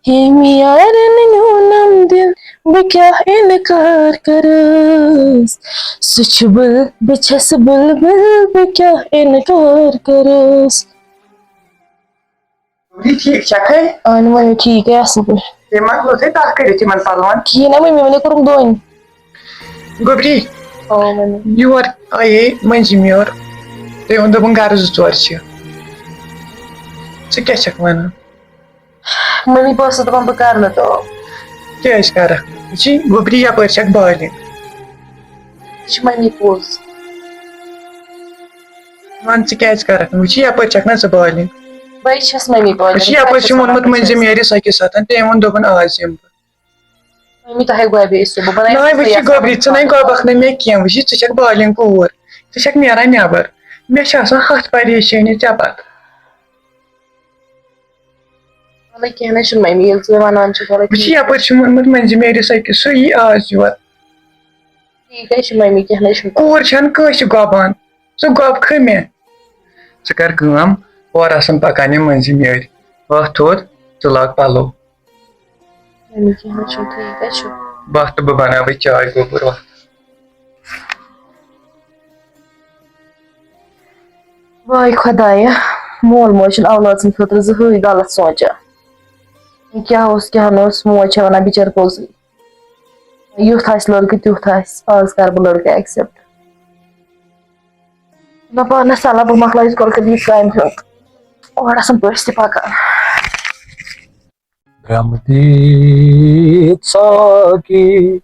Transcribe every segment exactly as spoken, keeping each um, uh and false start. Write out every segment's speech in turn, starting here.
ہیٚمۍ یارن نیونم دِل، بہٕ کیٛاہ اِنکار کٔرٕس؟ سُہ چھُ بُل، بہٕ چھَس بُلبُل، بہٕ کیٛاہ اِنکار کٔرٕس؟ یہِ ٹھیٖک چھکھے؟ اہن وۄنۍ ٹھیٖک ہے اصل پٲٹھۍ۔ تٔمۍ ما ہوٚژے تتھ کٔرِتھ یِمن پلون؟ کِہیٖنۍ نہ، مٔمی وۄنۍ کوٚرُم دۄن۔ گوٚبری، اوا مٔمی۔ یور آیے مٔنٛزِم یور۔ تٔمۍ ووٚن، دوٚپُن، گرٕ زٕ ژور چھِ۔ ژٕ کیٛاہ چھکھ ونان؟ مٔمی، بہٕ ٲسٕس دپان بہٕ کرٕ نہٕ کٲم۔ کیٛازِ کرکھ؟ وٕچھی، گوٚبری یپٲرۍ چھکھ بالغ۔ یہِ چھِ مٔمی پوٚز۔ وَن ژٕ کیٛازِ کرکھ نہٕ؟ وٕچھی یپٲرۍ چھکھ نہ ژٕ بالغ۔ بہٕ چھَس مٔمی بالغ۔ وٕچھی یپٲرۍ چھِ ووٚنمُت مٔنٛزِم یٲرِس أکِس ساتَن، تٔمۍ ووٚن دوٚپُن آز یِمہٕ بہٕ۔ مٔمی تۄہہِ گۄبے سُہ بہٕ بَناوٕ نہ، وٕچھی گوٚبری، ژٕ نَے گۄبَکھ نہٕ مےٚ کینٛہہ، وٕچھی ژٕ چھکھ بالغ کوٗر، ژٕ چھکھ نیران نٮ۪بر، مےٚ چھِ آسان ہَتھ پریشٲنی ژےٚ پَتہٕ۔ وَلہٕ کینٛہہ نہ چھُنہٕ مٔمی، ییٚلہِ ژٕ مےٚ وَنان چھَکھ، وَلہٕ وٕچھی ٹھیٖک۔ یپٲرۍ چھِ ووٚنمُت مٔنٛزِم یٲرِس أکِس، سُہ یی آز یور۔ ٹھیٖک حظ چھُ مٔمی، کینٛہہ نہ چھُنہٕ۔ کوٗر چھَنہٕ کٲنٛسہِ گۄبان۔ ژٕ گۄبکھٕ مےٚ۔ ژٕ کر کٲم، اورٕ آسن پکان یِم مٔنٛزِم یٲرۍ۔ وۄتھ تھوٚد، ژٕ لاگ پلو۔ مٔمی کینٛہہ نہ چھُنہٕ، ٹھیٖک حظ چھُ۔ وۄتھ تہٕ بہٕ بناوٕ چاے گوٚبُر، وۄتھ۔ واے خۄدایا، مول موج چھُنہٕ اولاد سٕنٛدِ خٲطرٕ زٕہٕے غلط سونٛچان۔ یہِ کیٛاہ اوس، کیٛاہ نہٕ اوس، موج چھےٚ وَنان بِچٲر پوٚزُے۔ یُتھ آسہِ لٔڑکہٕ، تیُتھ آسہِ۔ آز کَرٕ بہٕ لٔڑکہٕ accept۔ نہ پانَس صلاح، بہٕ مۄکلاو یہِ کۄلکہٕ یہِ کامہِ ہُنٛد۔ اورٕ آسَن پٔژھۍ تہِ پَکان۔ درٛمہٕ دیٖد ساقی،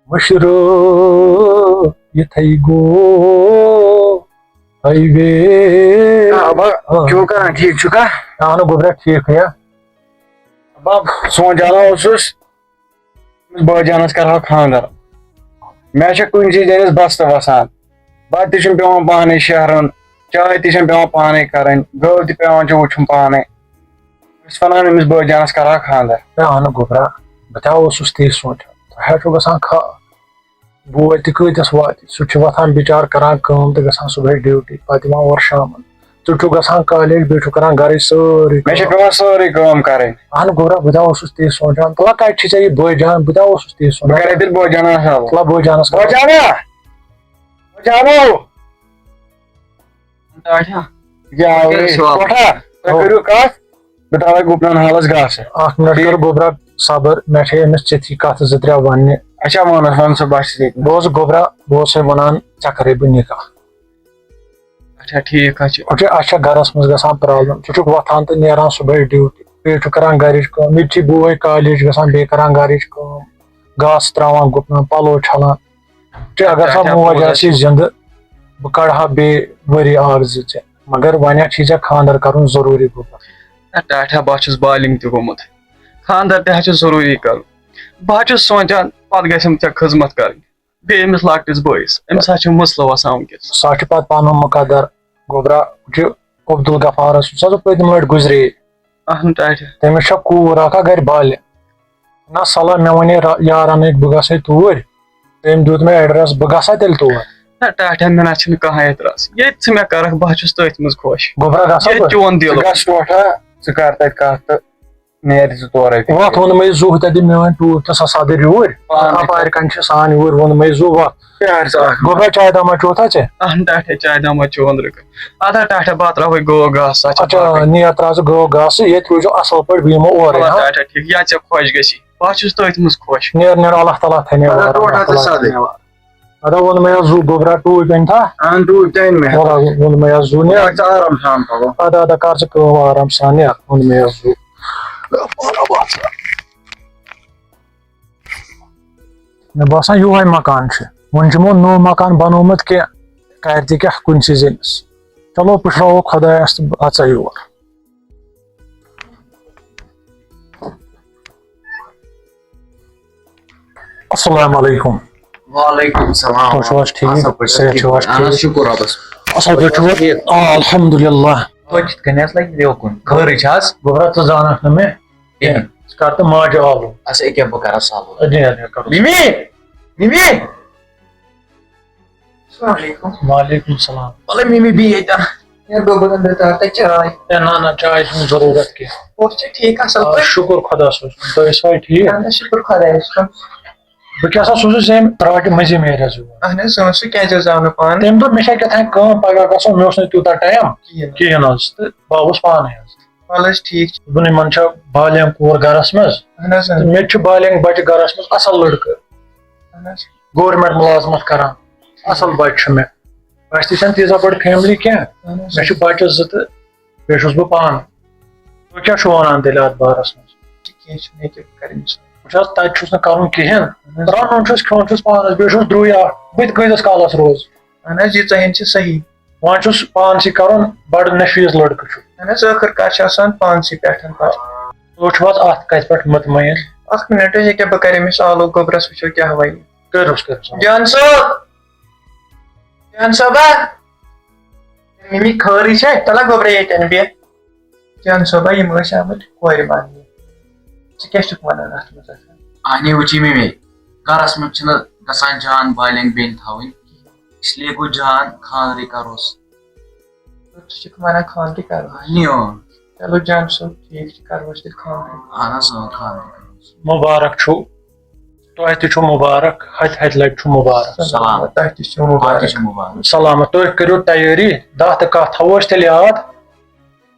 مٔشرٲو یِتھَے گوٚو highway۔ آ، بہٕ آ۔ چھُو کران، ٹھیٖک چھُکھا؟ اَہنُو گوٚبرا، ٹھیٖکھٕے ہا۔ بہٕ سونٛچان اوسُس، أمِس بٲے جانَس کَرٕہا خانٛدر۔ مےٚ چھےٚ کُنہِ چیٖزٕ أمِس بستہٕ وَسان۔ بَتہٕ تہِ چھُم پٮ۪وان پانَے شیرُن، چاے تہِ چھَم پٮ۪وان پانَے کَرٕنۍ، گٲو تہِ پٮ۪وان چھِ وٕچھُن پانَے۔ بہٕ چھُس وَنان أمِس بٲے جانَس کَرٕہا خانٛدر۔ ہے اَہنُو گوٚبرا، بہٕ تہِ ہا اوسُس تی سونٛچان۔ تۄہہِ ہا چھُو گژھان خاص۔ بوے تہِ کۭتِس واتہِ؟ سُہ چھُ وۄتھان بِچار، کران کٲم تہٕ گژھان صُبحٲے ڈیوٹی، پتہٕ یِوان اورٕ شامن۔ ژٕ چھُکھ گژھان کالیج، بیٚیہِ چھُکھ کران گرٕچ سٲرٕے مےٚ چھےٚ کٲم۔ پٮ۪وان سٲرٕے کٲم کرٕنۍ۔ اہن گوٚبرا، بہٕ تہِ اوسُس تی سونٛچان، تہٕ وۄنۍ کتہِ چھُے ژےٚ یہِ بٲے جان؟ بہٕ تہِ اوسُس تی بہٕ سونٛچان۔ کرے تیٚلہِ بٲے جانس حوالہٕ۔ تہٕ وۄنۍ بٲے جانس بٲے جانا، بٲے جانو۔ اچھا۔ یہِ آو کیٛاہ یہِ چھُ آو؟ کوٹھا، تُہۍ او۔ کٔرِو کتھ۔ بہٕ ترٛاوَے گُپنَن حالَس گاسہٕ۔ اَکھ مِنٹ ٹھیٖک۔ کر گوٚبرا صبر، مےٚ چھے أمِس ژِتھی کَتھٕ زٕ ترٛےٚ وَننہِ۔ اچھا، وَن حظ، وَن سا، بہٕ چھُس ییٚتہِ۔ بہٕ اوسُس گوٚبرا، بہٕ اوسَے وَنان، ژےٚ کَرَے بہٕ نِکاح۔ اچھا، ٹھیٖک حظ چھُ۔ وٕچھ، اَسہِ چھےٚ گَرَس منٛز گژھان problem۔ ژٕ چھُکھ وۄتھان تہٕ نیران صُبحٲے ڈیوٹی، بیٚیہِ چھُکھ کَران گَرِچ کٲم، ییٚتہِ چھِ بوے کالیج گژھان، بیٚیہِ کَران گَرِچ کٲم، گاسہٕ ترٛاوان گُپنَن، پَلو چھَلان۔ تہٕ اگر سۄ اچھا، موج پوٚز آسہِ ہا۔ زِندٕ، بہٕ کَڑٕ ہا بیٚیہِ ؤری اَکھ زٕ ژےٚ۔ مگر وۄنۍ چھُے ژےٚ خانٛدر کرُن ضروٗری گوٚبرا۔ ہے ٹاٹھا، بہٕ ہا چھُس بالغ تہِ گوٚمُت۔ خانٛدر تہِ ہا چھُ ضروٗری کرُن۔ بہٕ ہا چھُس سونٛچان، پتہٕ گژھٮ۪م ژےٚ خدمت کرٕنۍ۔ بیٚیہِ أمِس لۄکٹِس بٲیِس، أمِس ہا چھُ مسلہٕ وسان وٕنکیٚس۔ سُہ ہا چھُ پتہٕ پنُن مقدر گوٚبرا۔ وٕچھِو، عبدالغفارس، یُس ہسا پٔتِم لٹہِ گُزرے۔ اہن ٹاٹھا۔ تٔمِس چھےٚ کوٗر اکھ گرِ بالغ۔ نہ صلاح، مےٚ وَنے را-، یارَن أکۍ بہٕ گژھٕ ہے توٗرۍ۔ تٔمۍ دیُت مےٚ address، بہٕ گژھا تیٚلہِ تور؟ نہ ٹاٹھا، مےٚ نہ چھُنہٕ کانٛہہ اعتراض۔ ییٚتہِ ژٕ مےٚ کَرَکھ، بہٕ ہا چھُس تٔتھۍ منٛز خۄش۔ گوٚبرا گژھا ییٚتہِ بہٕ؟ چون دِل۔ ژٕ گژھ ٹوٹھا، ژٕ کَر تَتہِ کَتھ تہٕ نیرِ ژٕ تورَے۔ وَتھ ووٚن مےٚ زُو تَتہِ میٛٲنۍ ٹوٗرۍ تہٕ سۄ صدٕر یوٗرۍ۔ پانَے۔ اَپارِ کَنہِ چھِ سان یوٗرۍ، ووٚن مےٚ زُو وَتھ۔ پیار ژٕ اَکھ۔ گوٚبرا چاے دامہ چوتھا ژےٚ؟ اَہَن ٹاٹھا، چاے دامہ چوٚو أنٛدرٕ کَنہِ۔ اَدٕ ہا ٹاٹھا، بہٕ ہا ترٛاوَے گٲو گاسہٕ، سۄ چھےٚ اچھا، باقٕے۔ نیر ترٛاو ژٕ گٲو گاسہٕ، ییٚتہِ روٗزِو اَصٕل پٲٹھۍ، بہٕ یِمو اورَے، وَلہٕ ہا؟ ٹاٹھا، ٹھیٖک، یا ژےٚ خۄش گژھی۔ بہٕ حظ چھُس تٔتھۍ منٛز خۄش۔ نیر، نیر، اللہ تعالیٰ تھاینو مگر وارٕ، ٹوٹھ اللہ حظ ژٕ تعالیٰ سادٕے۔ تھاینو وارٕ۔ اَدا ووٚن مےٚ یَس زُو گوٚبرا ٹوٗپۍ أنۍ تھا۔ اَہَن ٹوٗپۍ تہِ أنۍ مےٚ۔ وَلہٕ ووٚن مےٚ یَس زُو نیر۔ وۄنۍ ژٕ آرام سان پَکو۔ اَدا، اَدا، کر ژٕ کٲم آرام سان نیر، ووٚن مےٚ یَس زُو۔ مےٚ باسان یِہوٚے مکان چھُ۔ وۄنۍ چھُ یِمو نوٚو مکان بنوومُت کینٛہہ، کَرِ تہِ کیٛاہ کُنسٕے زٔنِس۔ چلو پُشراوو خۄدایَس تہٕ اَژَے یور۔ السلام علیکم۔ وعلیکم السلام۔ تُہۍ چھِو حظ ٹھیٖک؟ اَصٕل پٲٹھۍ، صحت ٹھیٖک چھِو حظ پٲٹھۍ؟ اَہَن حظ، ٹھیٖک؟ شُکُر رۄبَس کُن۔ اَصٕل پٲٹھۍ چھِو حظ؟ ٹھیٖک۔ آ، الحمدللہ۔ توتہِ کِتھ کٔنۍ حظ لَگہِ برٛونٛہہ کُن؟ خٲرٕے چھِ حظ؟ گوٚبرا، ژٕ زانَکھ نہٕ مےٚ کِہیٖنۍ۔ کینٛہہ۔ ژٕ کَر تہٕ ماجہِ آلو۔ اَسا ییٚکیٛاہ بہٕ کَرٕ سالو۔ اَدٕ نیر، نیر، کَرو۔ مِمی! مِمی! السلام علیکم۔ وعلیکم السلام۔ وَلہٕ مِمی بِہِو ییٚتٮ۪ن۔ ہے گوٚبُر، اَنٛدر تار تہٕ چاے۔ ہے نہ نہ، چاے چھُنہٕ ضروٗرت کینٛہہ۔ اوس ژےٚ ٹھیٖک اَصٕل آ، پٲٹھۍ؟ شُکُر خۄدایَس کُن، تُہۍ ٲسوا ٹھیٖک؟ اَہَن حظ، شُکُر خۄدایَس کُن۔ بہٕ کیٛاہ سا سوٗزُس أمۍ ترٛاٹہِ مٔنٛزِم ایریا یور۔ اَہَن حظ، اۭں، سُہ کیٛازِ حظ آو نہٕ پانہٕ؟ تٔمۍ دوٚپ مےٚ چھا کیٛاہ تام کٲم، پَگاہ گژھو، مےٚ اوس نہٕ تیوٗتاہ ٹایم کِہیٖنۍ۔ کِہیٖنۍ حظ، تہٕ بہٕ آوُس پانَے حظ۔ وَلہٕ حظ، ٹھیٖک چھُ۔ دوٚپُن یِمَن چھا بالینٛغ کوٗر گَرَس منٛز؟ اَہَن حظ، اۭں۔ تہٕ مےٚ تہِ چھُ بالینٛغ بَچہٕ گَرَس منٛز، اَصٕل لٔڑکہٕ، اَہَن حظ۔ گورمٮ۪نٛٹ مُلازمَت کَران، اَصٕل بَچہٕ چھُ مےٚ۔ اَسہِ تہِ چھَنہٕ تیٖژاہ بٔڑ فیملی کینٛہہ، اَہَن حظ۔ مےٚ چھِ بَچہٕ زٕ تہٕ بیٚیہِ چھُس بہٕ پانہٕ۔ تُہۍ کیٛاہ چھُو وَنان تیٚلہِ اَتھ بارَس منٛز؟ ٹھیٖک، کینٛہہ چھُنہٕ، ییٚکیٛاہ بہٕ کَرٕ أمِس۔ وٕچھ حظ، تَتہِ چھُس نہٕ کَرُن کِہیٖنۍ۔ اَہَن حظ۔ رَنُن چھُس، کھیوٚن چھُس پانَس، بیٚیہِ چھُس درٛوے اَکھ، بہٕ تہِ کۭتِس کالَس روزٕ؟ اَہَن حظ، یہِ ژےٚ ہِن چھِ صحیح۔ وۄنۍ چھُس پانسٕے کَرُن، بَڑٕ نفیٖس لٔڑکہٕ چھُ۔ اَہَن حظ، ٲخٕر کار چھِ آسان پانسٕے پٮ۪ٹھ پَتہٕ۔ تُہۍ چھِو حظ اَتھ کَتھِ پٮ۪ٹھ مُطمعیٖن؟ اَکھ مِنَٹ حظ، ییٚکیٛاہ بہٕ کَرٕ أمِس آلو گوٚبرَس، وٕچھو کیٛاہ وَنہِ۔ کٔرِوس، کٔرِوس۔ جان صٲب! جان صٲبا! مِمی خٲرٕے چھےٚ؟ تَلہ گوٚبرا ییٚتٮ۪ن بیٚہہ۔ جان صٲبا، یِم ٲسۍ آمٕتۍ کورِ ماننہِ۔ ژٕ کیٛاہ چھُکھ وَنان اَتھ منٛز آسان؟ اَہنی وٕچھی مےٚ مے۔ گَرَس منٛز چھِنہٕ گژھان جان بالینٛگ بیٚنہِ تھاوٕنۍ۔ اس لیے گوٚو جان خانٛدرٕے کَروس۔ ژٕ چھُکھ وَنان خانٛدرٕے کَرو؟ اَہنی اۭں۔ چلو جان صٲب، ٹھیٖک چھُ، کَروس تیٚلہِ خانٛدرٕے۔ اَہن حظ، اۭں، خانٛدرٕے کَروس۔ مُبارک چھُو، تۄہہِ تہِ چھُو مُبارک، ہَتہِ ہَتہِ لَٹہِ چھُو مُبارک۔ سلام۔ تۄہہِ تہِ چھُو تۄہہِ تہِ مُبارک۔ چھُو مُبارک۔ سلامت، تُہۍ کٔرِو تیٲری، دَہ تہٕ کَہہ تھاوو أسۍ تیٚلہِ یاد۔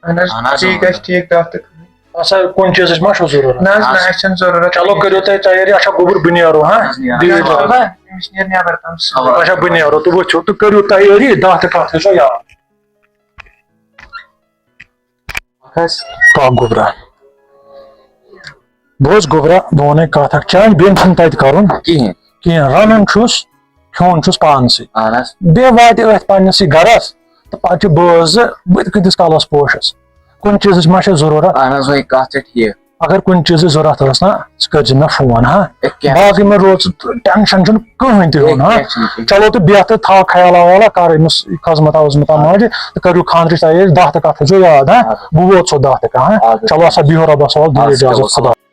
اہن حظ، اہن حظ، ٹھیٖک اۭں۔ گژھِ، ٹھیٖک دَہ تہٕ کَہہ۔ اَسا کُنہِ چیٖزٕچ ما چھو ضروٗرت؟ نہ حظ، نہ، اَسہِ چھَنہٕ ضروٗرت۔ چلو، کٔرِو تُہۍ تیٲری، اچھا گوٚبُر، بہٕ نیرو، ہاں؟ اہن حظ، نیرو۔ دِیِو اچھا، اجازت۔ بابا، أمِس نیر نٮ۪بر تام سۭتۍ۔ اچھا، بہٕ نیرو، تہٕ وٕچھِو، تُہۍ کٔرِو تیٲری، دَہ تہٕ کَہہ تھٲیزیو یاد۔ حظ۔ کاک گوٚبرا۔ بوز گوٚبرا، بہٕ وَنَے کَتھ اَکھ۔ چانہِ بیٚنہِ چھُنہٕ تَتہِ کَرُن کِہیٖنۍ۔ کِہیٖنۍ۔ رَنُن چھُس، کھیوٚن چھُس پانسٕے۔ اہن حظ۔ بیٚیہِ واتہِ أتھۍ پنٛنِسٕے گَرَس، تہٕ پَتہٕ چھِ بٲژ زٕ، بہٕ تہِ کۭتِس کالَس پوشَس؟ کُنہِ چیٖزٕچ ما چھےٚ ضروٗرت؟ اہن حظ، وۄنۍ کَتھ چھےٚ ٹھیٖک۔ اگر کُنہِ چیٖزٕچ ضروٗرت ٲس نا، ژٕ کٔرۍ زِ مےٚ فون، ہاں؟ اے، کینٛہہ۔ باقٕے مےٚ روز ٹٮ۪نشَن چھُنہٕ کٕہٕنۍ تہِ اے، ہیوٚن، ہاں؟ کینٛہہ چھُنہٕ، کینٛہہ۔ چلو تہٕ بیٚہہ تہٕ تھاو خیالا ویالا، کَر أمِس خزمت وزمت ماجہِ تہٕ کٔرِو خانٛدرٕچ تیٲری، دَہ تہٕ کَتھ تھٲیزیو یاد، ہاں؟ اَدٕ۔ بہٕ ووت سو دَہ تہٕ کَہہ، ہاں؟ اَدٕ۔ چلو سا، بِہِو رۄبَس حوال، دِیِو اَدٕ اِجازت، چلو۔ خۄدا۔